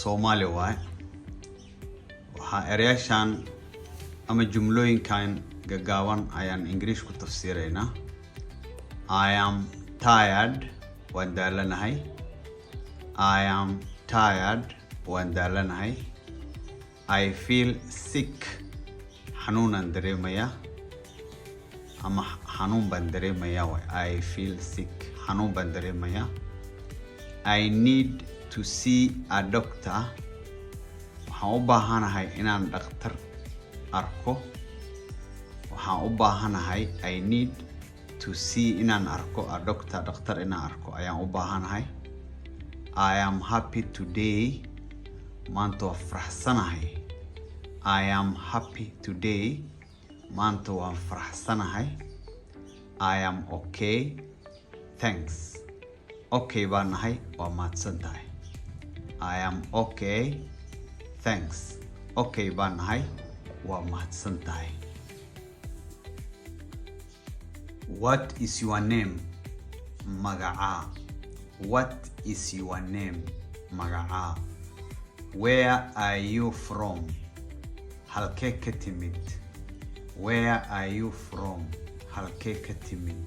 Soomaali waaye. Waxaa ereyaashan ama jumlooyinkan gaagaaban ayaan Ingiriish ku tafsiiraynaa. I am tired, waan daalanahay. I am tired, waan daalanahay. I feel sick, xanuunaan dareemayaa ama xanuun baan dareemayaa waay. I feel sick, xanuun baan dareemayaa. I need to see a doctor, waxaan u baahanahay inaan dhakhtar arko. Waxaan u baahanahay, I need to see, inaan arko, a doctor, dhakhtar inaan arko ayaan u baahanahay. I am happy today, maanta waa faraxsanahay. I am happy today, maanta waan faraxsanahay. I am okay, thanks, okay baan nahay, waa mahadsan tahay. I am okay, thanks, okay baan nahay, waa mahadsan tahay. What is your name? Magacaa. What is your name? Magacaa. Where are you from? Halkee ka timid? Where are you from? Halkee ka timid?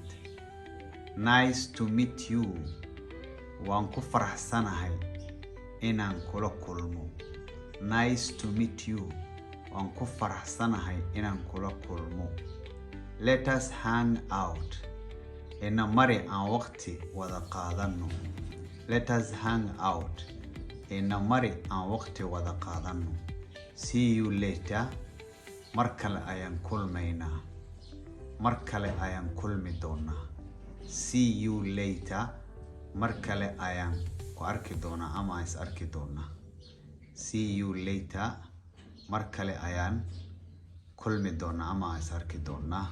Nice to meet you, waan ku faraxsanahay inaan kula kulmo. Nice to meet you, waan ku faraxsanahay inaan kula kulmo. Let us hang out, ina mari aan waqti wada qaadano. Let us hang out, ina mari aan waqti wada qaadano. See you later, mar kale ayaan kulmaynaa, mar kale ayaan kulmi doonaa. See you later, mar kale ayaan ku arki doonaa ama aan is arki doonaa. See you later, mar kale ayaan kulmi doonaa ama aan is arki doonaa.